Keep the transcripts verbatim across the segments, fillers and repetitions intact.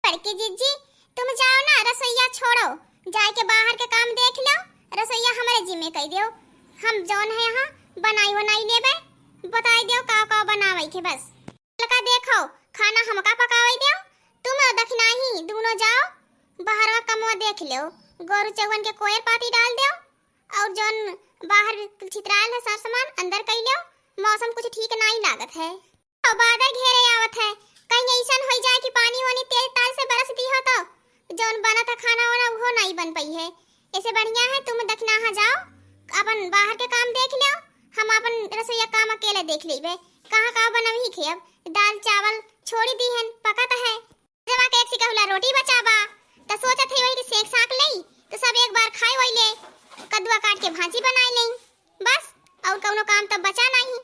बड़की जिज्जी, तुम जाओ ना, रसोइया छोड़ो, जाए के बाहर के काम देख लो, रसोइया हमरे जिम्मे कइ देउ। हम जौन है यहाँ बनाई वनाई लेबे, बताई देउ का का बनावे के बस। लड़का देखो, खाना हमका पकावे देउ, तुम दखिनाही दूनो जाओ, बाहरवा कमवा देख लेउ, गोरू चउवन के कोयर पाती डाल देउ, और जौन बाहर छितरायल है सर सामान अंदर कइ लेउ, मौसम कुछ ठीक नाई लागत है। और बादर घेरे आवत है, कहीं अइसन होइ जाए कि पानी वानी तेज ताल से बरस दी हो तो जौन बनत है खाना वाना उहो नाई बन पइहे। ऐसे बढ़िया है तुम दखिनाहा जाओ, अपन बाहर के काम देख लेउ, हम अपन रसोइया काम अकेले देख लेबे। कहाँ का बनवही खे अब, दाल चावल छोड़ी दी हन, पकत है। जब आके एक सिकहुला रोटी बचा बा, त सोचत है वही के सेंक साक लेई, त सब एक बार खाए वही ले, कद्दुआ काट के भाजी बनाए लेई, बस, और कौनो काम तब बचा नहीं।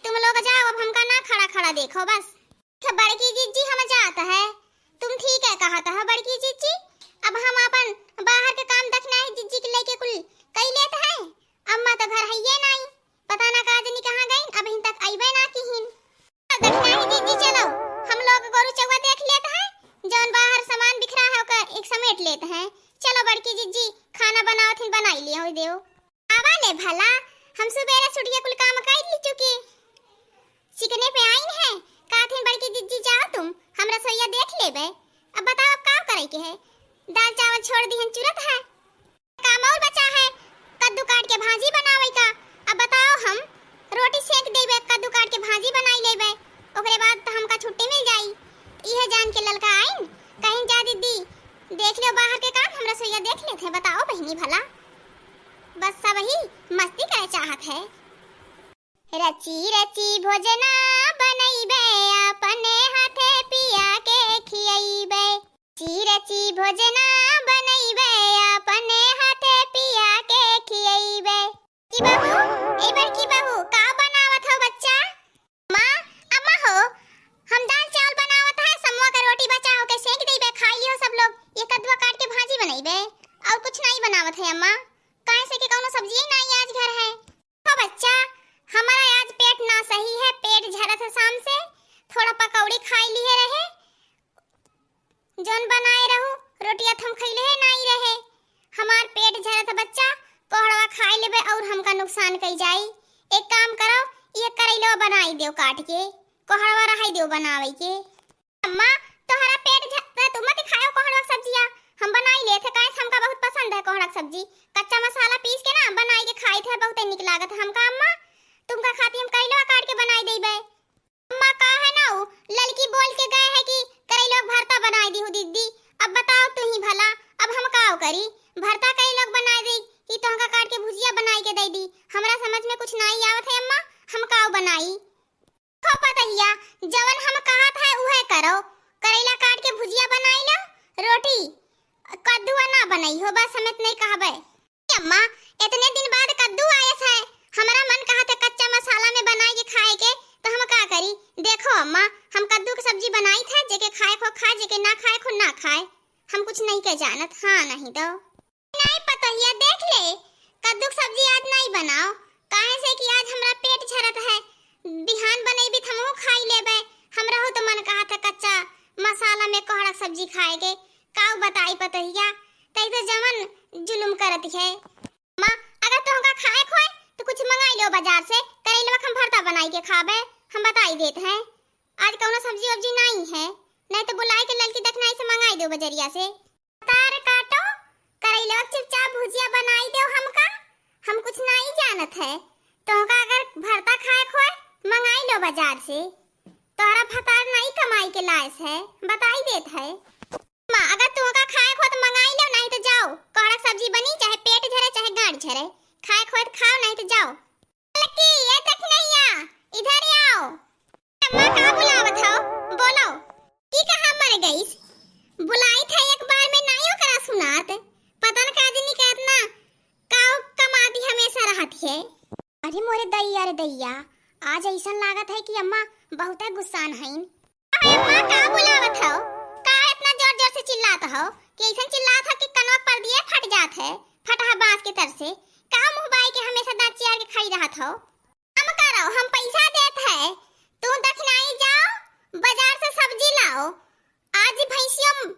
तुम लोग जाओ, अब हमका ना खड़ा खड़ा देखो बस। तो बड़की जिज्जी हम जात है, तुम ठीक है कहत हो बड़की जिज्जी, अब हम अपन बाहर के काम दखिनाही जिज्जी के लेके कुल कई लेत है। अम्मा तो घर हइये नाई, पता ना का जनी कहाँ गई, अबहिन तक अइबे ना किहिन। दखिनाही जिज्जी चलो, हम लोग गोरू चउवा देख लेत है, जौन बाहर सामान बिखरा है ओकर एक समेट लेत है। चलो बड़की जिज्जी, खाना बनावत हिन बनाई लियो देउ। आवा ले भला, हम सुबेरे सुटिया कुल काम कइ ली चुकी। चिकने पे आइन है, कहत हिन बड़की जिज्जी जाओ तुम, हम रसोइया देख लेबे। अब बताओ अब का करे के है, दाल चावल छोड़ दिहन चुरत है। काम और बचा है, कद्दू काट के भाजी बनावे का। अब बताओ हम रोटी सेंक देबे, कद्दू काट के भाजी बनाई लेबे, ओकरे बाद तो हमका छुट्टी मिल जाई। इहे जान के ललका आइन, कहिन जा दीदी, देख लो बाहर के काम, हम रसोइया देख लेत है। बताओ बहिनी भला, बस सब ही मस्ती करे चाहत है। रची रची भोजना बनइबे, अपने हाथे पिया के खियइबे। रची रची भोजना बनइबे, अपने हाथे पिया के खियइबे। की बहू, ए बड़की बहू, का बनावत हो बच्चा? माँ, अम्मा हो, हम दाल चावल बनावत है, समवा का रोटी बचा हो के सेंक देबे, खाई लियो सब लोग। ये कद्दुआ काट के भाजी बनइबे, और कुछ नहीं बनावत है अम्मा, काहे से कि कौनो सब्जी ही नहीं आज घर है। हो बच्चा, हमारा आज पेट ना सही है, पेट झरत है शाम से, थोड़ा पकौड़ी खाई लिए रहे, जौन बनाए रहू, रोटिया तो हम खइले है नाई रहे। हमार पेट झरत बच्चा, कोहड़वा खाए लेबे और हमका नुकसान कई जाई। एक काम करो, ये करैलवा बनाई देव काट के, कोहड़वा रहाई देव बनावे के। अम्मा, तोहरा पेट झरत, तू मत खायो कोहड़वा के सब्जिया, हम बनाई लेत है, काहे से हमका बहुत पसंद है कोहड़ा के सब्जी। कच्चा मसाला पीस के ना बनाई के खाई थे, बहुत निक लागत है हमका अम्मा। तुमका खाती हम करैलवा काट के बनाई देबे। अम्मा, का है ना उ, ललकी बोल के गए है कि करैलवा के भरता बनाई दी हो दीदी। अब बताओ तू ही भला, अब हम काव करी? भरता करैलवा के बनाई दी कि तोहका काट के भुजिया बनाई के दे दी? हमरा समझ में कुछ नाई आवत है अम्मा, हम काव बनाई? हो पतहिया, जवन हम कहत है उहे करो, करैला काट के भुजिया बनाई लो, रोटी कद्दुआ ना बनाई हो, बस हम इतने कहबे। अम्मा, इतने दिन बाद कद्दू आयस है, हमरा मन कहत है कच्चा मसाला में बनाई के खाए के, तो हम का करी? देखो अम्मा, हम कद्दू के सब्जी बनाई थे, जेके खाए खो खाए, जेके ना खाए खो ना खाए, हम कुछ नहीं के जानत। हाँ नहीं तो नहीं पतोहिया, देख ले, कद्दू के सब्जी आज नहीं बनाओ, काहे से कि आज हमरा पेट झरत है, बिहान बनैबी त हमहू खाई लेबे। हमरा हो तो मन कहत है कच्चा मसाला में कोहड़ा के सब्जी खाए के, काऊ बताई पतोहिया, तई तो जवन जुलुम करत है। माँ, अगर तोहका खाए खोए तो कुछ मंगाई लो बाजार से, करैलवा के हम भरता बनाई के खाबे, हम बताई देत हैं। आज कौनो सब्जी वब्जी नाई है, नहीं तो बुलाई के ललकी दखनाई से मंगाई दो बजरिया से। तार काटो, करैलवा के चुपचाप भुजिया बनाई दो हमका, हम कुछ नाई जानत है। तोहका अगर भरता खाए खोए, मंगाई लो बाजार से। तोहरा भतार नाई कमाई के लायस है, बताई देत है। माँ, अगर तोहका खाए खोए तो मंगाई लो, नहीं तो जाओ, कोहड़ा के सब्जी बनी, चाहे पेट झरे, चाहे गांठ झरे, खाए खोए तो खाओ, नहीं तो जाओ। लकी, ए दखनैया, इधर आओ। अम्मा का बुलावत हो? बोलो। ई कहाँ मर गईस? बुलाई था एक बार में नाई ओकरा सुनात। पता न का जनी का इतना काव कमाती हमेशा रहत है। अरे मोरे दैया रे दैया, आज ऐसन लागत है कि अम्मा बहुते गुस्सान हईन। अरे अम्मा का बुलावत हो? का इतना जोर जोर से चिल्लात हो कि ऐसन चिल्लात हो कि कनवा पर दिए फट जात है, फटहा बांस के तर से। का मुँह बाई के हमेशा दाँत चियार के खाई रहत हो? काम करो, हम पैसा देत है, तू दखिनाई जाओ, बाजार से सब्जी लाओ। आज भैंसियों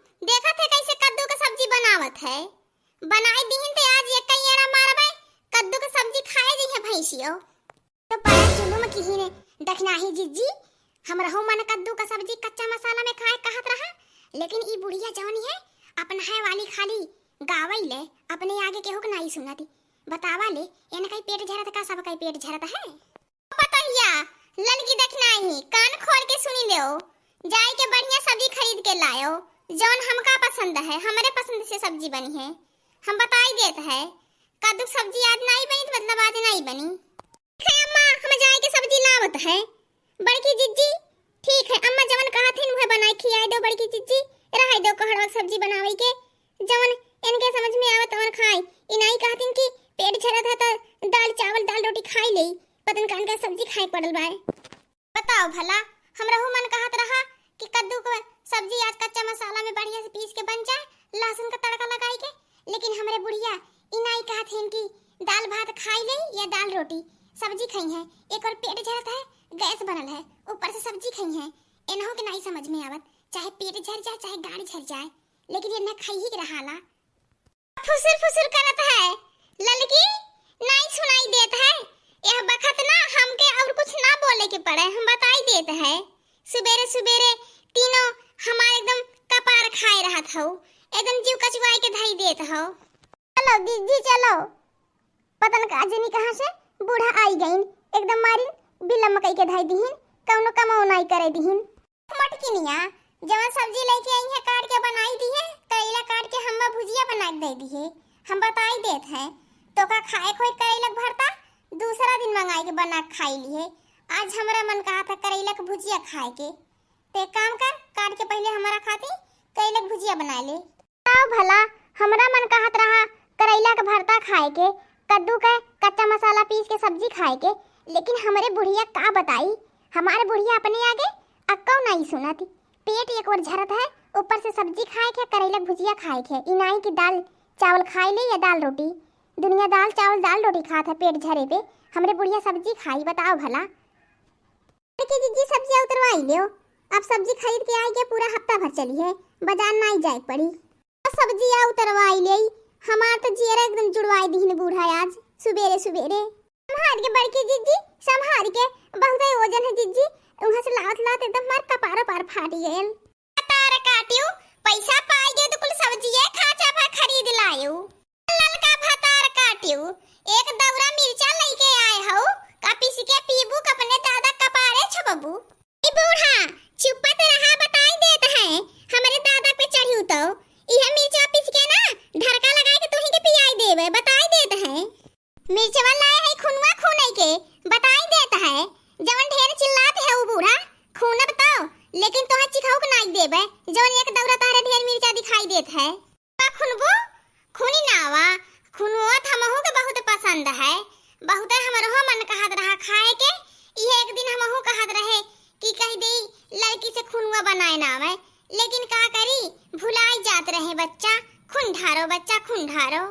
दियो। तो बड़ा जुलुम किहिन दखिनाही जिज्जी, हमरहु मन कद्दू का सब्जी कच्चा मसाला में खाए कहत रहा, लेकिन ई बुढ़िया जौन है, अपनहे वाली खाली गावइ ले, अपने आगे केहू के नाई सुनती। बतावा ले, एनकइ पेट झरत का, सबकइ पेट झरत है? पतहिया, ललकी दखिनाही, कान खोल के सुनी लेओ, जाइके बढ़िया सब्जी खरीद के लायो, जौन हमका पसंद है, हमरे पसंद से सब्जी बनी है। हम बताई देत है, कद्दू क सब्जी आज नाई बनी, तो मतलब आज नाई बनी। ठीक है अम्मा, हम जाइके सब्जी लावत है। बड़की जिज्जी, ठीक है अम्मा, जवन कहत हिन उहे बनाई खियाई देउ बड़की जिज्जी, रहइ देउ कहड़वा क सब्जी बनावइ के, जवन एनके समझ में आवत तवन खाई। ई नाई कहत हिन कि पेट झरत है त दाल चावल, दाल रोटी खाई लेई, पतन कान का सब्जी खाए पड़ल बाय। बताओ भला, हमरहु मन कहत रहा कि कद्दू क सब्जी आज कच्चा मसाला में बढ़िया से पीस के बन जाए, लहसुन का तड़का लगाई के, लेकिन हमरे बुढ़िया ई नाई कहत हिन कि दाल भात खाई लेई या दाल रोटी, सब्जी खइहैं, एक ओर पेट झरत है, गैस बनल है, ऊपर से सब्जी खइहैं। एनहु के नाई समझ में आवत, चाहे पेट झर जाए, चाहे गाड़ी झर जाए, लेकिन ये न खइही के रहाला। फुसुर फुसुर करत है, ललकी, नाई सुनाई देत है। यह बखत ना हमके और कुछ ना बोले के पड़े, हम बताई देत है। सुबेरे सुबेरे तीनों हमार एकदम कपार खाए रहत हौ, एकदम जीव कचुआई के धई देत हौ। चलो जिज्जी चलो, पतन का जनी कहाँ से बूढ़ा आई गईन, एकदम मारिन बिलम कई के धई दिहिन, कौनो कमो नाई करे दिहिन। मटकिनिया, जवन सब्जी लइके आई है, काट के बनाई दिहे, करेला काट के हम्मा भुजिया बना के दे दिहे। हम बताई देत है, तोका खाए क होई करेला क भरता, दूसरा दिन मंगाई के बना के खाई लिहे। आज हमरा मन कहत है करेला क भुजिया खाए के। ते एक काम कर, काट के पहिले हमरा खातिर करेला क भुजिया बना ले। बताओ भला, हमरा मन कहत रहा करैला के भरता खाए के, कद्दू के कच्चा मसाला पीस के सब्जी खाए के, लेकिन हमरे बुढ़िया का बताई, हमारे बुढ़िया अपने आगे अक्कौ नाई सुनत। पेट एक ओर झरत है, ऊपर से सब्जी खाए के, करैला के भुजिया खाए के, ई नाई कि दाल चावल खाए ले या दाल रोटी। दुनिया दाल चावल दाल रोटी खात है पेट झरे पे, हमरे बुढ़िया सब्जी खाई, बताओ भला। के जिज्जी सब्जिया उतरवाई लियो, अब सब्जी खरीद के आए के पूरा हफ्ता भर चली है, बाजार नाई जाए के पड़ी। सब्जिया उतरवाई ले, हमार तो जियरा एकदम जुड़वाई दिहिन बूढ़ा आज सुबेरे सुबेरे। संभार के बड़की जिज्जी, संभार के, बहुत ही वजन है जिज्जी, उहाँ से लावत लावत एकदम हमार कपारो पार फाटी गयल। तार काटियो, पैसा पाई गए तो कुल सब्जिया खाचा भर खरीद लायो। ललका भतार काटियो, एक दौरा मिर्चा लइके आए हौ, का पीस के पीबू, का अपने दादा कपारे छुबबू? ई बूढ़ा, चुप्पत रहा, बताई देत है, हमरे दादा पे चढ़ियो तो, इहे मिर्चा पीस के ना, ढरका लगाए के तुही के पियाई देबे, बताई देत है। मिर्चवा लाए है खुनवा खूने के, बताई देत है, जवन ढेर चिल्लात है उ बूढ़ा, खूनब तो, लेकिन तोहे चिखऊ के नाई देबे, जवन एक दौरा तहरे ढेर मिर्चा दिखाई देत है। का खुनबू? खुनी नावा, खुनवा त हमहू के बहुत पसंद है, बहुते हमरहो मन कहत रहा खाए के। इहे एक दिन हमहू कहत रहे कि कह देई लड़की से खुनवा बनाए नावे, लेकिन का करी, भुलाई जात रहे बच्चा, खून ढारो बच्चा, खून ढारो।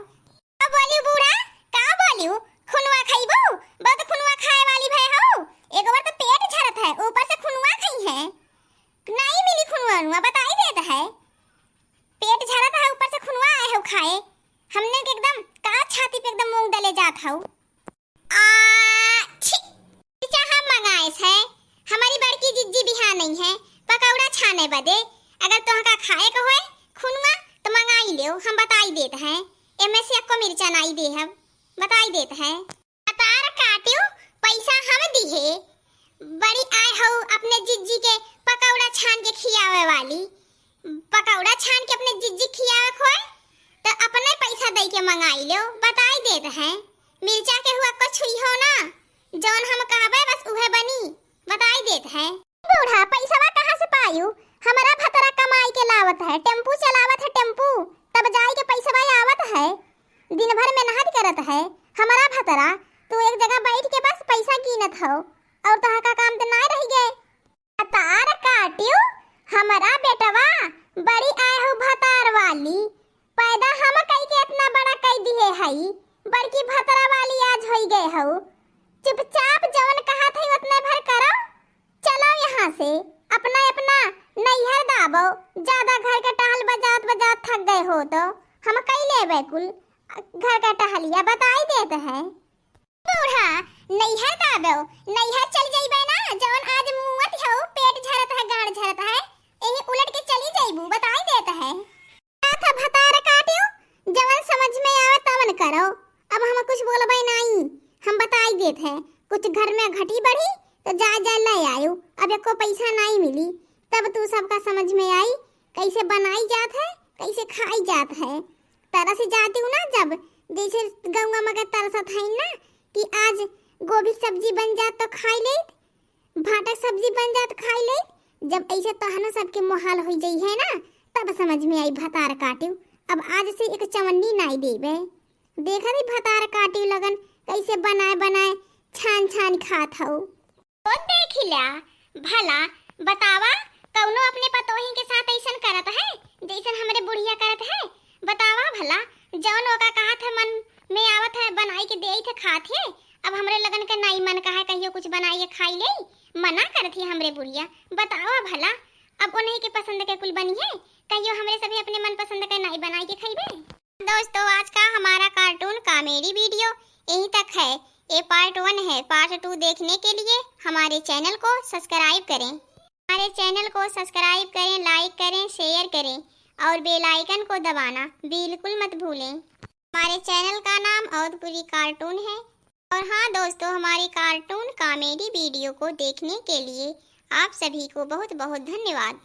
का बोलियो बूढ़ा, का बोलियो? खुनवा खइबू? बहुत खुनवा खाए वाली भय हो, एक बार तो पेट झरत है, ऊपर से खुनवा खइहे। नाई मिली खुनवा उनवा, बताई देत है। पेट झरत है, ऊपर से खुनवा आए हो खाए। हमने के एकदम का छाती पे एकदम मूंग डले जात हौ। आ, छी। चाहा मंगाए है, हमारी बड़की जिज्जी बिहान नहीं है, पकौड़ा छाने बदे। अगर तोहका खाए के होए खुनवा तो मंगाई लेओ, हम बताई देत हैं। एमे से एको मिर्चा नाई दे हम, बताई देत हैं। भतार काटियो, पैसा हम दिहे। बड़ी आए हऊ अपने जिज्जी के पकौड़ा छान के खियावे वाली। पकौड़ा छान के अपने जिज्जी खियावे खोए, तो अपने पैसा दे के मंगाई लो, बताई देत हैं। मिर्चा के हुआ को छुई हो ना, जौन हम कहबे बस उहे बनी, बताई देत हैं। बूढ़ा, पैसवा कहाँ से पायू? हमारा भतरा कमाई के लावत है, टेम्पू चलावत है, टेम्पू, तब जाई के पैसवा आवत है। दिन भर मेहनत करत है हमारा भतरा, तू एक जगह बैठ के बस पैसा गिनत हो और तोहका काम त नाय रह गए। भतार काटियो, हमारा बेटवा बड़ी आए हो भतार वाली, पैदा हम कई के इतना बड़ा कई दिए हई, बड़की भतरा वाली आज होई गए हऊ। चुपचाप जवन कहत हई उतने भर करो, चलो यहाँ से, अपना अपना नैहर दाबो, ज्यादा घर के टहल बजात बजात थक गए हो तो हम कई लेबे कुल घर का टहलिया, बताई देत है। बूढ़ा, नैहर का बो, नैहर चली जइबे ना, जवन आज मुअत हो, पेट झरत है, गांड झरत है, यही उलट के चली जइबू, बताई देत है। का था भतार काटियो, जवन समझ में आवे तवन करो, अब हम कुछ बोलबे नाई, हम बताई देत है, कुछ घर में घटी बढ़ी तो जा जा ले आयो, अब एको पैसा नाई मिली, तब तू सबका समझ में आई कैसे बनाई जात है, कैसे खाई जात है। तरस जाती हूँ ना जब, जैसे गौवा में के तरसत है ना कि आज गोभी सब्जी बन जात तो खाई ले, भाटा सब्जी बन जात खाई ले। जब ऐसे तहनो सबके मोहाल हो जाई है ना, तब समझ में आई भतार काटियो, अब आज से एक चवन्नी नाई देबे। देखा दी भतार काटियो लगन कैसे बनाए बनाए छान छान खात हौ। ओ देखिला, भला बतावा, कौनो अपने पतोही के साथ ऐसन करत है, जैसन हमरे बुढ़िया करत है? बतावा भला, जौन ओका कहत है, मन में आवत है, बनाई के देत है, खात है, अब हमरे लगन के नाई मन कहा है, कहियो कुछ बनाई के खाई ले, मना करत है हमरे बुढ़िया। बतावा भला, अब उन्हीं के पसंद के कुल बनी है, कहियो हमरे सभी अपने मन पसंद के नाई बनाई के खइबे? दोस्तों, आज का हमारा cartoon comedy video यहीं तक है। ये part one है, part two देखने के लिए हमारे channel को subscribe करें। हमारे channel को subscribe करें, like करें, share करें और bell icon को दबाना बिल्कुल मत भूलें। हमारे channel का नाम अवधपुरी cartoon है। और हाँ दोस्तों, हमारे cartoon comedy video को देखने के लिए आप सभी को बहुत बहुत धन्यवाद।